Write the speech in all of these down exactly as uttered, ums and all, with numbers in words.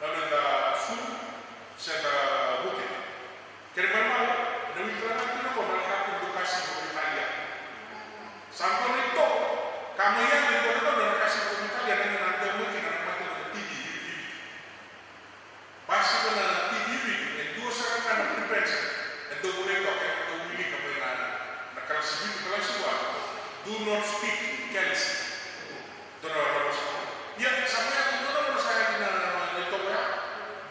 na noda sulu se da vuki. Kena ibalebale, na wili tale ga kina qo na ka kina dua ka sivia ko Italia. Sa qo na itovo, ka mai yani qo na gauna na ka sivia ko Italia, na gauna na dau mai kina na mate na T B i Viti. Basika na T B i Viti, e dua sara ga na prevention e dau volai toka, e dau wilika mai na, na kalasi vitu, kalasi va. Do not speak carelessly. Dua na vosa. Ia, sa mai yaco dua na gauna sa yali na, na, na itovo ya.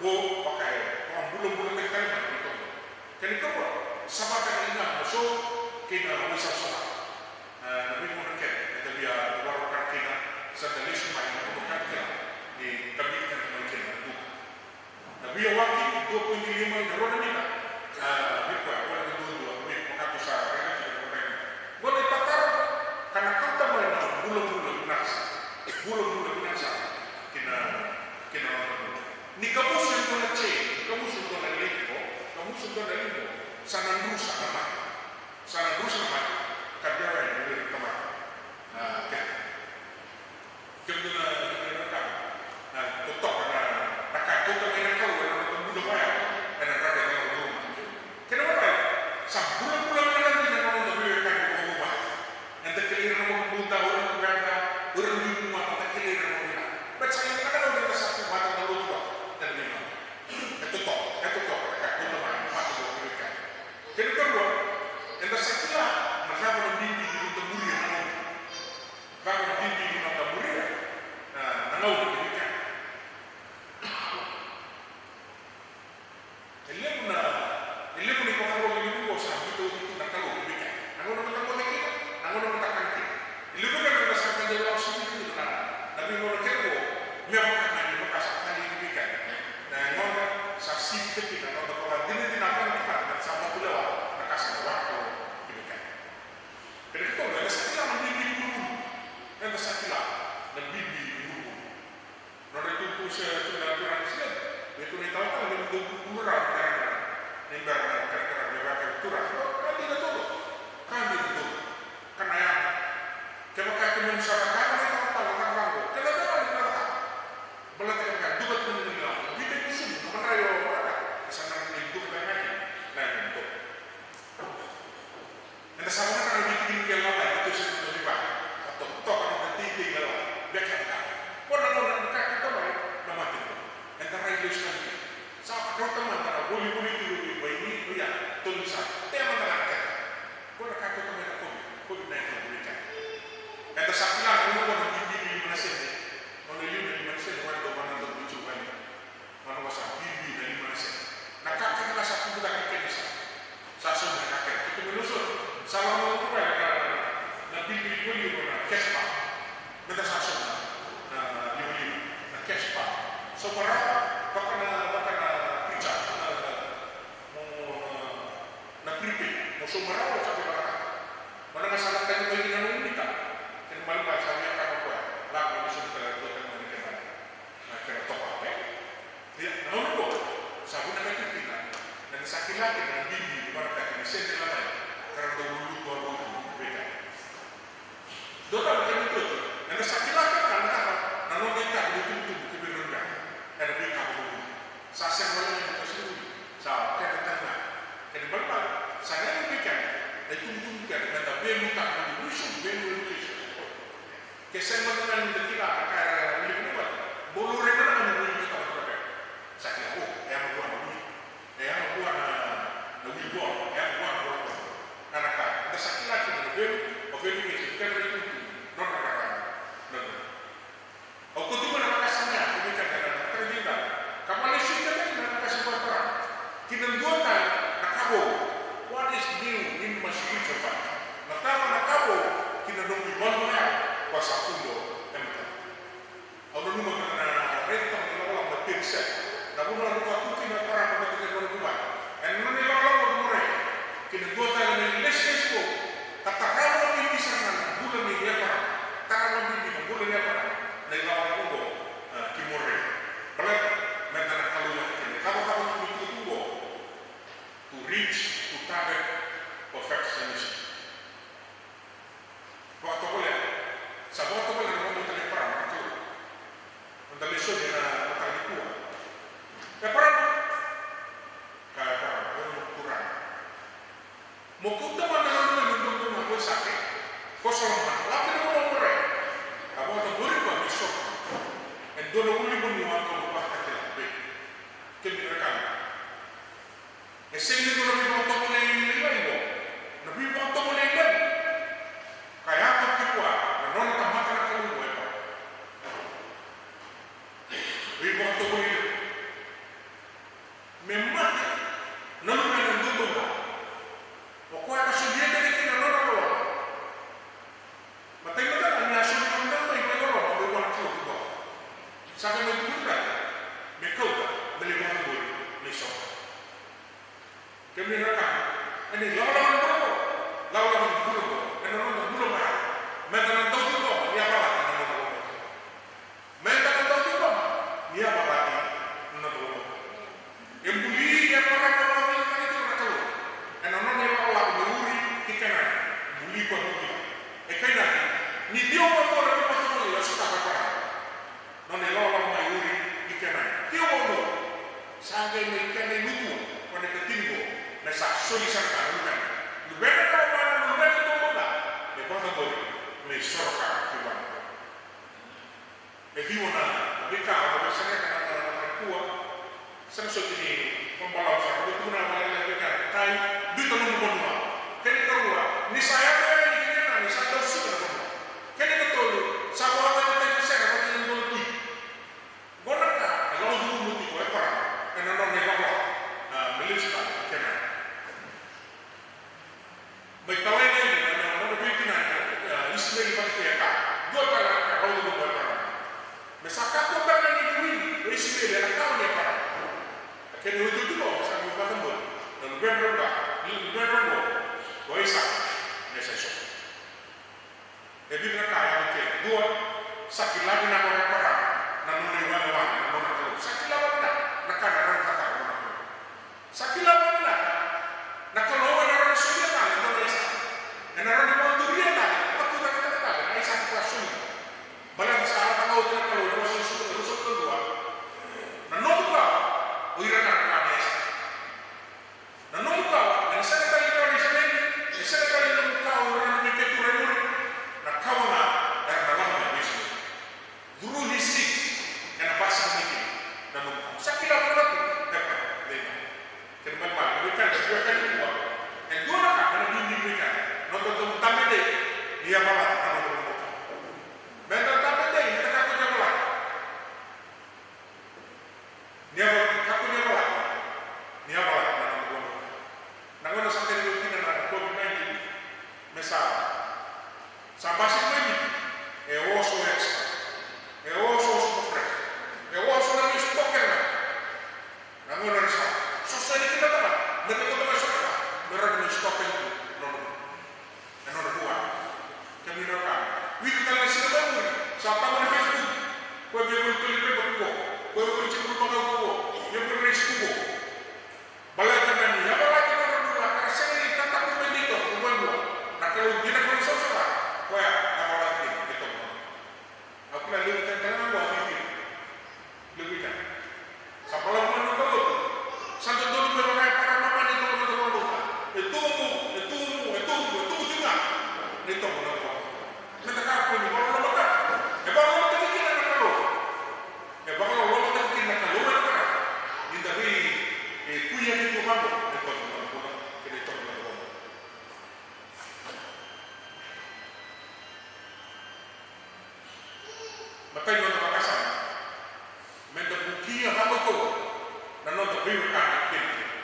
Qo vaka e vakabulabulataki tale mai na itovo. Kena ikarua, sa vaka na ligamu na so kei na waisawasawa. E, na veigauna kece eda via vakarorogo kina, sa da lesu mai na vanua kece kece ni kabiti keda mai kina na duka. Na veiyawaki, dua poidi lima, na rua na mita. A, vei koya, vei koya duadua, vei koya tu sa raica tiko na raica. Qo na itataro ka na kauta mai na bulabula vinaka sara. Bulabula vinaka sara ki na, ki na noda bula. Ni kamusu e dua na chain, ni kamusu e dua na lei qo, kamusu e dua na lei qo, sa na drusa na mate. Sa na drusa na mate, ka dewa yani na veitamata. A, keda. Kemudou na, na, na, na, totoka na, na ka e kauta mai na Kalou ena noda bula vaya, ena draki ena noda bula. Kena ibalebale, sa bulabula vinaka dina na noda veiwekani vakavuvale. Eda kilai ira na noda bula, o ira na noda, o ira na noda bula, eda kilai ira na noda. Baleta sa ira na noda, eda sa tu vata na lotu vata, eda veiwekani. E totoka, e totoka na ka e kauta mai na mate vakaveiwekani. Kena ikarua, eda sa kila na cava na bibi ni noda muria na Kalou. Cava na bibi ni noda muria, a, na Kalou, kemuni kemuni. E levu na, e levu na ivakaro levu qo sa biuta oti tu na Kalou, kemuni kemuni. Na gauna meda moce kina, na gauna meda kana kina. E levu na gauna sa meda lako sivita tu na, na veigauna kece qo, me vaka ga ni vaka sa tani, kemuni kemuni. Na gauna sa sivita kina na noda vakadinadinataka na tamata, sa matulewa na ka sa na vaka, kemuni kemuni. Kena ikatolu, eda sa kila na bibi ni bulubulu. Eda sa kila na bibi ni bulubulu. Nodra itukutuku se tu na turaga ni Isireli, me tu na italatala me dau bulubulu rawa ni bera na, ni bera na kerekere me vaka na turaga. Ka dina tolu, ka dina tolu. Ka na yaga. Kevaka keimami sa vaka na italatala na vaqo, kena dau ni na vaka. Baleta kevaka duka tu na nila, vita i musumu, na madrai o vaka, e sa na ni duka na ngaki, na yaga ni tolu. Eda sa vakanananu vei keda na lalai, eda sa na vaka. Sa totoka na noda teitei lalai. Vei keda. Ko na nona na ka keda mai, na mate. Eda rai lesu na keda. Sa vakarau tamada na volivoli tiko vei Vaini, o ya, tolu ni sa. Te mada na keda. Ko na ka keda mai na COVID, COVID nineteen vei keda. Eda sa kila na Cash bar. Meda sa sauma na livaliva, na cash bar. Sauma rawa, vaka na, vaka na pizza, na, na, mo, na, na prepaid. Mo sauma rawa, sa vei vakataka. Mo na qai sa na tagi mai kina na nomu mita. Kena ibalebale sa via kama koya. Lako ni sauma tale, dua tale mai na kena, na kena top up, e? Ia, na gauna qo, sa vinakati kina, na ni sa kila kina na bibi ni vakataki ni sede lalai, ka ra dau lulutu a lotu, vei keda. Dua tale na ka ni oti, ena sa kila kina na ka na noda itavi ni tubutubu ki vei ira na luvequ ena veika vakavuli. Sa sega wale ga ni qase vuli, sa keda tale ga. Kena ibalebale sa levu vei keda na itubutubu keda meda veiliutaka na vuli, we should value education. Ke sega mada ga ni da kila na ka era wilika na wati, bau laurai mada ga ni wilika na wati. Sa kila, o, e yaga vua na vuli. E yaga vua na, na wili vola, e yaga vua na vola vola. Na, na ka eda sa kila kina na value of education, kena itubutubu, nodra rarama na vuli. Au kauta mai na vakasama ya, kemuni kece na, na, na, na, ka vakalesuya keda kina na ka sa vakaparama. Ki na dua tale na ka vou. What is new in my spiritual life? Na ka, na ka vou ki na noqu ivalu ya, koya sa tu qo e mataqu. Au nanuma na, na, na raica na ilakolako na Perisela. Na vanua e lako tu kina Eparama vata kei na nona vuvale. Ena nona ilakolako na Mosaia, kei na dua tale na ilesilesi vou, ka tarava vakabibi sara ga na bula nei Eparama. Tarava vakabibi na bula nei Eparama na ilakolako oqo, e, ki Mosaia. Baleta meda na kalougata kina. Cakacaka na itukutuku oqo. To reach, to target perfectionism. Vakatovolea. Sa vakatovolea na noda Kalou. Noda lesoni ena mataka nikua. Eparama. Kaya Eparama, o na noqu turaga. Mo kauta mada na luvena dodonu o Aisake, ko Solomoni. Lako ki na vanua o Mosaia. Ka vakacabori vua me Solomoni. E dua na ulunivanua ka mo vakatakila vei. Kemuni na wekaqu. E sega ni dua na veivakatovolei lailai qo. Na veivakatovolei levu ka yaco ki vua na nona tamata na Kalou qo e Eparama. Veivakatovolei levu. Me mate na luvena duadua ga. O koya ka solia tale kina na nona loloma. Matai mada ga ni a soli mada ga mai vua na Kalou ki vua. Sa qai mai tukuni vata me kauta me lai vakacabori me Solomoni. Kemuni na wekaqu, ena ilakolako ni bula qo, ilakolako ni bula qo, ena noda bula vakayago, meda na dau ciqoma ni yavalati na noda loloma. Meda na dau ciqoma ni yavalati na noda loloma. E buli Eparama vakaveiletagitaki na Kalou ena nona ilakolako me uri ki Kenani, buli koya vakaveiletagitaki. E kainaki ni ciwa vakadua na veivakatovolei e sotava Eparama. Nona ilakolako mai uri ki Kenani, ciwa vakadua. Sa qai mai kena ilutua, koya na ikatini qo, me sa soli sara ga na luvena. Luvena ka lomana, luvena duadua ga, me vakacabori, me soro ka ki vua. E ciwa na veika au via sereka ena mataka nikua. Sega soti ni vakabalavu sara, au tukuna vakalailai vei keda, tai, biuta nomu vanua. Kena ikarua, ni sa yaco yani ki Kenani, sa dau suka na vanua. Kena ikatolu, sa vakataki sara vata kei na dua na tui. Qo na ka e lako curuma tiko o Eparama ena nona ilakolako, a, me lesu tale ki Kenani. Mai talai na ina na nona veitinani, e, Isimeli vata kei Eka. Dua tale na ka e lako curuma o Eparama. Me sa kakua beka ni wili o Isimeli ena kawa nei Eparama. A kena iotioti qo sa mai vakacabori na luvedra oqo, na luvedra oqo, o Aisake, me sa i Solomoni. E vica na ka e yaco eke. Dua, sa kila vinaka o Eparama na nona iwalewale na nona Kalou. Sa kila vinaka na ka ena rawa ni cakava na nona Kalou. Sa kila vinaka na Kalou ena rawa ni solia tale na nona Aisake. Ena rawa ni vakaduria tale, vakaturagataka tale na Aisake ka solia. Baleta sa lako oti na Kalou ena wase ruasagavulu ka dua, na nomu kawa, o ira ga na ka nei Aisake. Na nomu kawa ena sega tale ni kawa ni Isireli, e sega tale ni nomu kawa o ira na nomu iketura e muri, na kawa ga era na lako mai vei Isireli. Through his seed, ena basika mai kina na nomu kawa. Sa kila vinaka tu, e ka, vei na. Kena ibalebale, vei keda, vei keda nikua, e dua na ka ena bibi vei keda, noda dau dabe dei ni yavalati na noda loloma. Meda dabe dei, meda kakua ni yavalati. Ni yavalati, kakua ni yavalati. Ni yavalati na noda loloma. Na gauna sa qai oti kina na COVID nineteen, me sa, sa basika mai Viti, Ko e vuli tiko vakaukauwa, ia ko e raisi kuko. Baleta na ni yavalati na nodra bula ka ra sega ni tataku me dei toka ko koya dua. Na Kalou dina, Kalou savasava, koya yavalati kina me toka. Au kila levu tale ga vua, levu tale. Sa balavu mai na noda lotu. Sa dodonu me vaka Eparama, ni toka na noda vanua. E tubu, e tubu, e tubu, e tubu tiko ga. Ni toka na noda vanua. Meda kakua ni vakalolomataki. E vakalolomataki kina na Kalou. E vakalolomataki kina na Kalou ena Eparama. Ni da vei, e, kuiyaki tu vaqo, e toka na noda vanua. Kei na toka na noda vanua. Matai ni noda vakasama, meda bukia vakaukauwa na noda veiwekani kei na Kalou.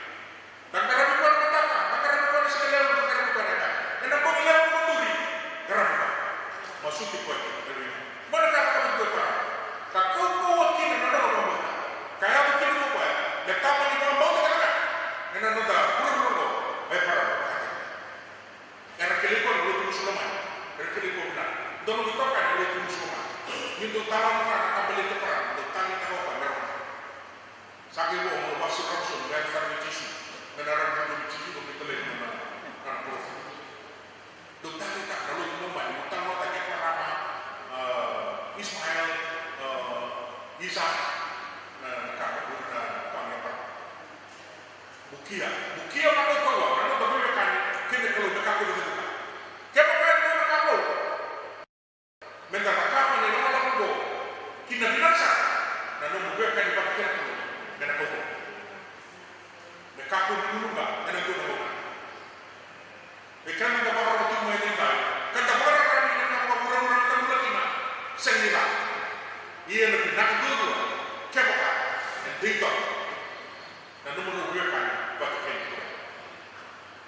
Da qaravi koya na mataka, da qaravi koya na siga levu, da qaravi koya na ka. Ena bogi levu mo muri, qaravi koya. Masuti koya na veiwekani. Qo na ka e cakava tiko o Eparama. Ka kaukauwa kina na nona vakabauta. Ka yaco kina o koya me tama ni vakabauta kece ga. Ena noda vuravura oqo, o Eparama. Era kilai koya na lotu musu lomani. Era kilai koya vinaka. Dua na itokani na lotu musu lomani. Ni dau tala na ka baleti Eparama, dau taleitaka o koya me rogoca. Sa qai vo, mo vakasinaiti, me yacova sara vei Jisu. Me na rawa ni rogoci Jisu, me talai na, na, na parofita. Dau taleitaka na lotu lomani, mo talanoataki Eparama, a, Ismael, a, Isak, na, na ka, na ka ni Eparama. Bukia, bukia vakaukauwa na noda veiwekani kei na Kalou me kakua ni cudruka. Kevaka e dua na ka vou meda cakava ena ilakolako oqo, kina vinaka sara na nomu veiwekani vata kei na Kalou me na kaukauwa. Me kakua ni cudruka ena dua na gauna. Vei keda da vakarorogo tiko mai edaidai, ka da vakararavi ena ka vakavuravura meda bula kina, sega ni ca. Ia ena vinaka duadua kevaka e dei toka na nomu veiwekani vata kei na Kalou.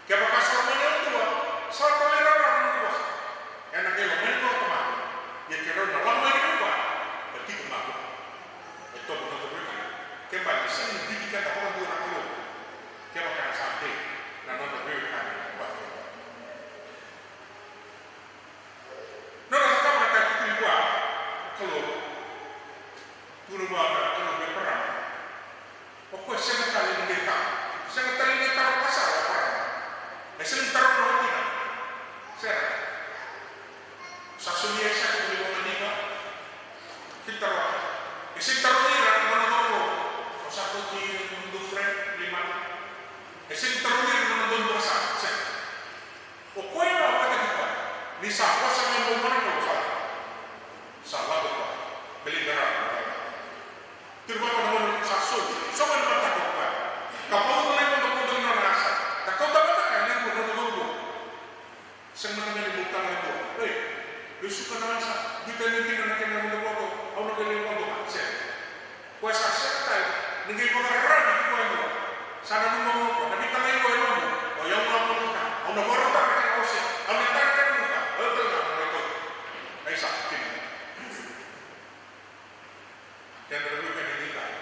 Kevaka sa lomani au dua, sa talairawarawa na noqu vosa. Ena qai lomani koya o tamaqu, ia keirau na lako mai ki vei koya ka tiko mai vua. E toka na noda veiwekani. Kevaka e sega ni bibi keda vakadua na Kalou, kevaka sa dei na noda veiwekani vata kei koya. Nona cakava na ka e tukuni vua na Kalou. Tukuna vua na Kalou vei Eparama, o koya sega tale ni qai taro. Sega tale ni qai taro vakasala o Eparama. E sega ni taro na watina. Sega. Sa solia Aisake me vakamadigi. Sega ni taro. E sega ni taro ira na nona cauravou. O sa kauti ira na nona friend, limana. E sega ni taro ira na nona dau vakasala. Sega. O koya ga vakataki koya, ni sa vosa ga mai vua na Kalou sa lako. Sa lako koya me lai qarava na Kalou. Tiri vata na gauna sa sou, sou mai na mataka o koya. Ka vauta na ivodovodo ni nona asa. Ka kauta mataka e liu na nona cauravou. Sega mada ga ni bau tala e dua. Ei, lesuka na asa, biuta yani kina na kena ivodovodo, au na qai lai vodo ga. Sega. Koya sa sega tale ni qai vakararavi ki koya e dua. Sa nanuma ga o koya, na veitalai qo e noqu, o yau ga au na, au na vakarautaka na kena ose, au na tara na kena vuka, o yau tale ga au na lai kauta. Ai sa kina. Keda na veiwekani edaidai,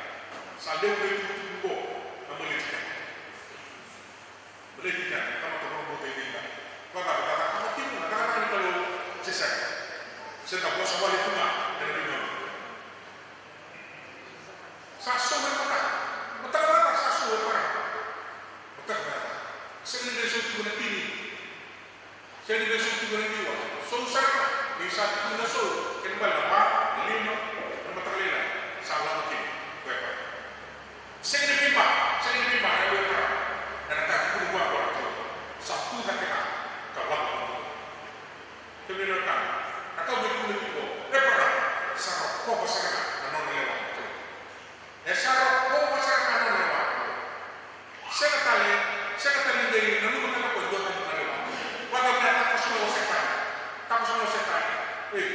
sa levu na itukutuku qo na baleti keda. Baleti keda na tamata vakabauta edaidai. Vakacava, vakacava tiko na cakacaka ni Kalou se sega? Se da vosa wale tu ga ena veigauna. Sa sou e mataka. Mataka cava sa sou e Eparama? Mataka cava? Sega ni qai sou tiko na tini. Sega ni qai sou tiko na ciwa. Sou sara ga. Ni sa tiko na sou, kena ibalebale na va, na lima, na mataka lailai. Sa lako kina o Eparama. Sega ni veiba, sega ni veiba na yalo i Eparama ena ka e tukuna vua o koya na Kalou. Sa tu cake ga ka lako vua. Kemuni na wekaqu, na ka au via tukuna tiko, Eparama sa rokova sara ga na nona lewa na Kalou. E sa rokova sara ga na nona lewa na Kalou. Sega tale, sega tale ni qai nanuma tale o koya e dua tale na lewa. Vaka me a takoso ga o Setani. Takoso ga o Setani. Ei,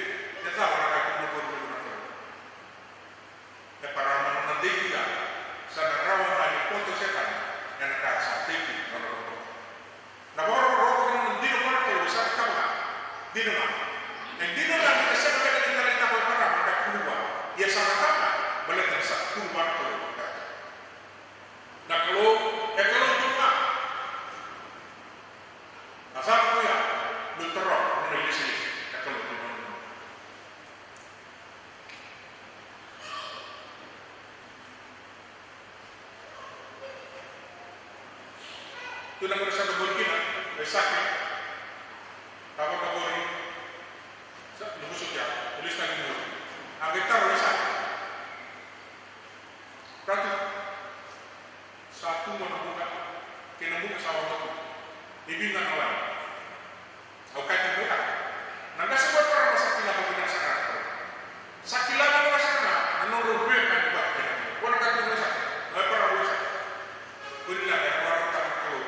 e cava na ka e tukuna vua na Kalou? Eparama na nona dei tu ya, sa na rawa ga ni koto o Setani ena ka sa dei tu na nona rokoto. Na vakarokoroko kei na nona dina vua na Kalou e sa cakava ga. Dina ga. E dina ga ni na sega beka ni taleitaka o Eparama na ka e tukuni vua. Ia sa cakava ga baleta ni sa tukuni vua na Kalou. Na Kalou e Kalou tu ga. Na cava koya? Meu taroga na nona ilesilesi. Na Kalou tu ga. Tu na gauna sa da muri kina, e Sake. Tava na muri. Sa, na musu kia, e lesu tale na muri. A qai taro o Aisake. Ratu, sa tu qo na buka, kei na buka sa oti tu. E vica na wai. Au kaya tiko vei Ratu, na qase ko Eparama sa kila vakavinaka sara ga na Kalou. Sa kila vakavinaka sara ga na nodrau veiwekani vata kei na Kalou. Ko na ka tu vei Aisake, o Eparama vei Aisake. Ko ni leqa ena vakarautaka na Kalou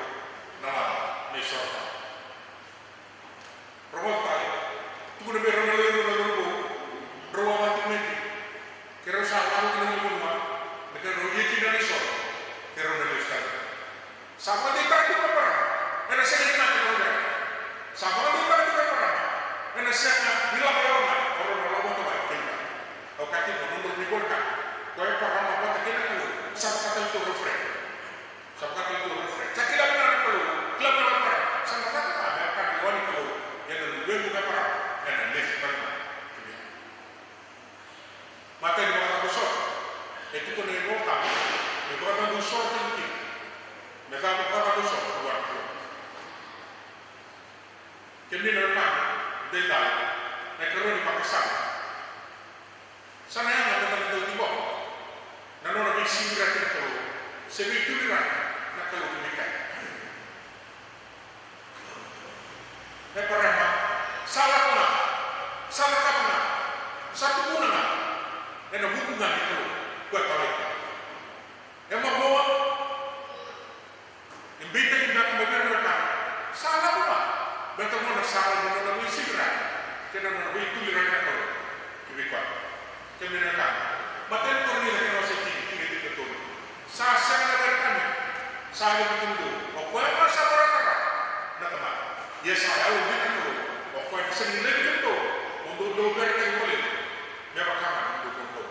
na lava me soro tale. Rogoca tale, tukuna vei rau na lewe rua na cauravou, drau a vakatikina kina. Keirau sa lako ki na ulunivanua me keirau ia kina na isoro, keirau na lesu tale. Sa vakadeitaka tiko o Eparama ena sega ni mate na luvena. Sa vakadeitaka tiko o Eparama ena sega ni lako yalo mai o rau na lako vata mai kei na Kalou. Au kaya tiko, nodrau veivolekati ko Eparama vata kei na Kalou, sa vakatau tu o rau friend. Sa vakatau tu o rau friend. Sa kila vinaka na Kalou, kila vinaka o Eparama. Sa na caka ga me vaka na lewa ni Kalou, ia na luvequ ko Eparama ena lesu tale mai ki vei au. Matai ni vakacabo soro. E tukuna na iVolatabu me vakacabo soro tale kina. Me cabo, vakacabo soro tale kina. Kemuni na wekaqu, edaidai, na ikarua ni vakasama. Sa na yaga meda na dau ciqoma na nona veisiviraki na Kalou se veituliraki na Kalou ki vei keda. Eparama sa lako ga, sa cakava ga, sa tukuna ga ena vuku ga ni Kalou ko e talai koya. E mavoa, e beitaki beka mai vei ira na wekana. Sa lako ga, baleta ga na sala ni nona veisiviraki kei na nona veituliraki na Kalou ki vei koya. Kemuni na wekana, Matai ni Korinica na wase tini, tikina e tinikatolu. Sa sega na veiwekani, sa levu kemudou. O koya ga sa vakarautaka na Tamada, ia sa yalodina na Kalou. O koya na sega ni laivi kemudou mo dou dau veiwekani vakalevu, me vaka ga na nomudou Kalou.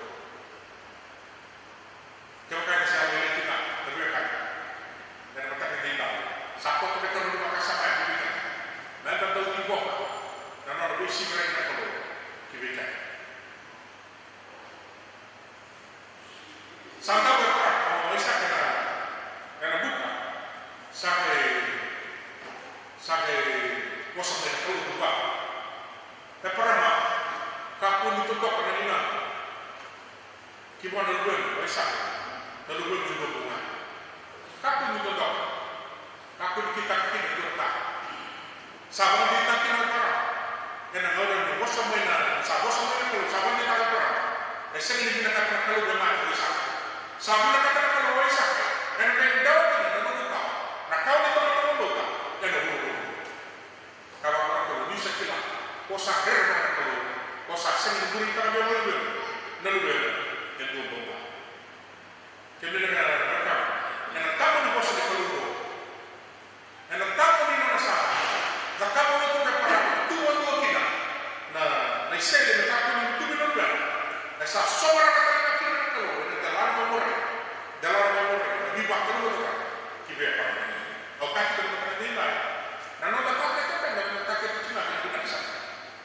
Kevaka eda sa yalolailaitaka na veiwekani ena mataka edaidai, sa koto me tara na vakasama ya ki vei keda, meda dau ciqoma na nona veisiviraki na Kalou ki vei keda. Sa dau e para o Aisake ena, ena buka, sa qai, sa qai vosa mai na Kalou, tukuna, Eparama, kakua ni totoka na ligana ki vua na luvequ o Aisake, na luvequ e dua bau ga. Kakua ni totoka. Kakua ni kitaka kina e dua na ka. Sa vakadeitaka kina o Eparama ena gauna ni vosa mai na, sa vosa mai na Kalou, sa vakadeitaka o Eparama. E sega ni vinakata na Kalou me mate o Aisake. Sa vinakata na Kalou o Aisake ena qai dawa kina na nona kawa, na kawa ni tamata vakabauta ena vuravura. Ka vaka na Kalou, ni sa kila, ko sa rere vaka na Kalou, ko sa sega ni bureitaka vei au na luvequ, na luvequ e dua bau ga. Kemuni na wekaqu, ena tama ni vosa ni Kalou oqo, ena tama ni nona sa cakava oti o Eparama, tu vadua kina na, na isele me kakua ni tu vei na luvequ, e sa sovaraka tale ga kina na Kalou ena delana mai Moraia, delana mai Moraia, na veivakalougatataki ki vei Eparama. Au kaya tiko ena mataka edaidai, na noda takete, na noda takete tiko ga na vinaka sara.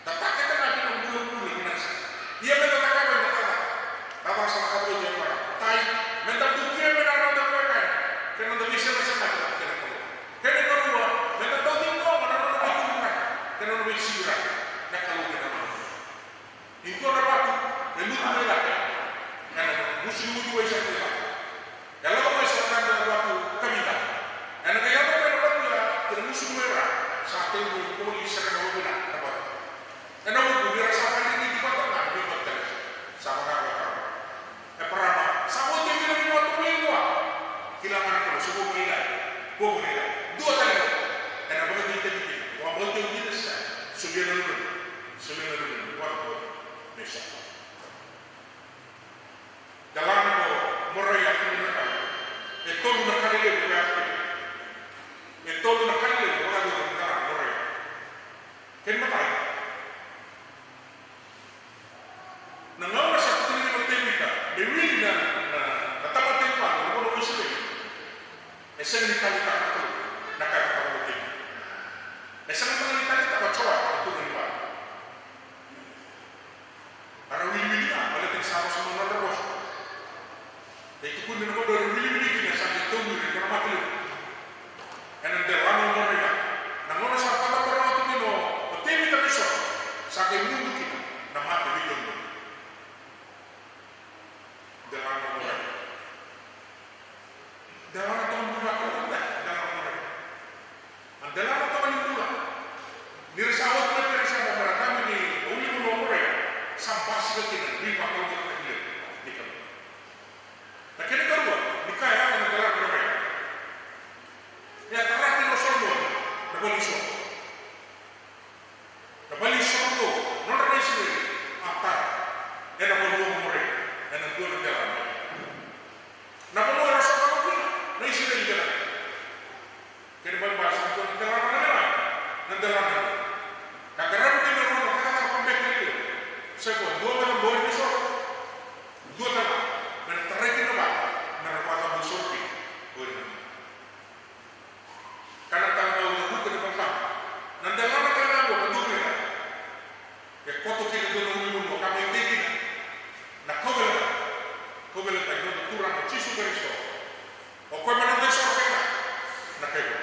Da takete ga kina bulabula vinaka sara. Ia meda cakava, meda cakava. Cava sa cakava oti o Eparama? Tai, meda bukia mai na noda veiwekani kei na noda veisemasemati vata kei na Kalou. Kena ikarua, meda dau ciqoma na nona veituliraki kei na nona veisiviraki na Kalou kei na nona. Ni dua na vatu e lutu mai cake ena musu ni uciwai sa tu e cake. E lako mai sa tani na vatu ka vica. Ena qai yaco mai na vatu ya ki na musu ni wai ra, sa tekivu voli sara na wavinaka na vatu. Ena vuku ni ra sa valigiti vata ga na veivakatagi sa vakayagataka. Eparama sa oti e vica na vatu mai vua. Kila ga na Kalou, sa vua mai lai, vua mai lai. Dua tale ga ena vakadeitaki kina, vakadeitaki kina sa solia na luvequ, solia na luvequ vua na Kalou me sota. Delana ko Moraia, kemuni na wekaqu. E tolu na ka lelevu e yaco kina. E tolu na ka lelevu e yaco kina delana ko Moraia. Kena imatai, na gauna sa tukuni kina o Tevita me wili na, na, na tamata ni vale, na vanua o Isireli, e sega ni taleitaka na Kalou na ka e cakava o Tevita. E sega tale ni taleitaka o Joata na turaga ni vale. Era wiliwili ga baleta ni sa vosa mai na nodra vosa. E tukuni na vanua era wiliwili kina sa qai tauri ira na mate levu. Ena Delana o Morai. Delana toka ni bula, ka delana o Morai. A delana toka ni bula. Ni ra sa oti na pere sa na mara tama ni uli munu o Morai. Sa basika kina ni veivakalougatataki levu ni Kalou. Na kena ikarua, ni ka e yaga na delana o Morai. E a tara kina o Solomoni na valenisoro. Na valenisoro dou, nodra na Isireli, a tara ena vanua o Morai, ena dua na delana. Na vanua era sotava kina na Isireli delana. Kena ibalebale sa dua na delana na delana, na delana. Ka qaravi kina rua na cakacaka vakabete levu. Sa i koya dua me na bori na isoro. Dua tale, me na tarai kina na vatu, me na vakacabo isoro kina o ira na Ka na tale ga au na vuka ni vakatama. Na delana tale ga oqo ka dua vei ira. E koto kina dua na uluvanua ka mai tei kina na kauveilatai. Kauveilatai ni noda Turaga o Jisu Karisito. O koya me noda isoro kei na, na kaivei.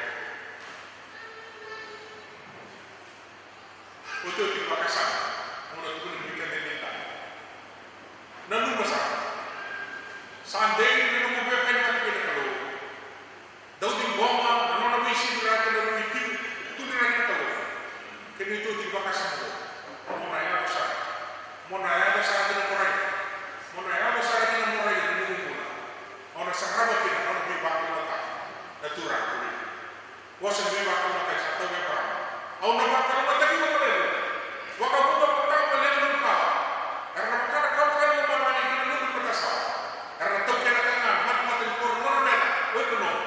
Otioti ni vakasama, au na tukuna vei keda edaidai. Nanuma sara. Sa dei na nomu veiwekani vata kei na Kalou. Dau ciqoma na nona veisivi rawa kei na nona itivi, tu ni rawa kei na Kalou. Kei na itutu ni vakasama oqo. Mo na yaco sara. Mo na yaco sara ki na Morai. Mo na yaco sara ki na Morai ena nomu bula. Au na sarava kina na nona veivakalougatataki na Turaga ko Viti. Vosa ni veivakalougatataki sa tau vei Eparama. Au na vakalougatataki iko vakalevu. Vakavuqa vata vakalevu na nomu kawa. Era na vaka na kawa vakalevu na lomani kei na nomu matasawa. Era na taukena tale ga na matamata ni koro nona meca, o ira na nomu.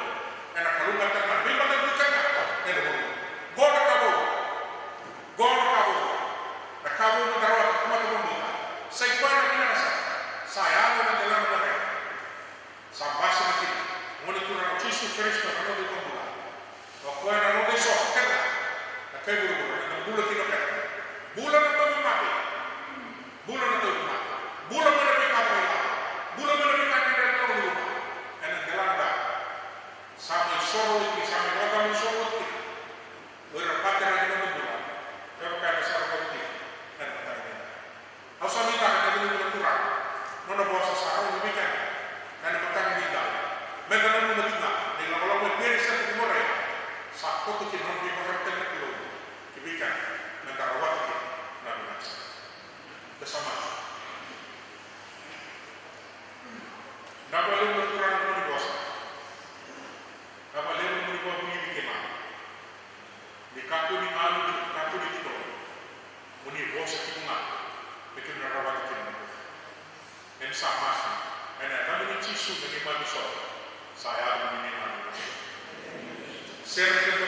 Ena kalougata tale ga na veimatanitu tale ga ena vanua. Qo na ka vou. Qo na ka vou. Na ka vou meda rawata, tamata vakabauta. Sa i koya na vinaka sara. Sa yaco na delana na rai. Sa basika kina. Gone Turaga o Jisu Karisito na noda iVakabula. O koya na noda isoro kece ga. Na kai vuravura, na bula kina o keda. Bula na tauvimate. Bula na tauvimate. Bula mai na veika vakailawa. Bula mai na veika kece na noda loma. Ena delana ga. Sa mai soro oti, sa mai vakacabo soro oti kina. O ira na patiraki ni noda bula. Me vaka eda sa rogoca tiko ena mataka edaidai. Au sa nuitaka na Kalou na Turaga, nona vosa sa rogoci vei keda ena mataka edaidai. Meda nanuma tiko ga na ilakolako e Peresia kei Moraia sa koto kina na nona veivakarautaki na Kalou ki vei keda, meda rawata kina na vinaka sara. Da sa masu. Vinaka vakalevu na Turaga na nomuni vosa. Vinaka vakalevu na nomuni vakavulici keimami. Ni kakua ni galu, ni kakua ni tiko. Mo ni vosa tiko ga me keimami na rawata kina na bula. Keimami sa masu ena yacamuni Jisu na neimami isoro. Sa yaco mo ni neimami. Sere keda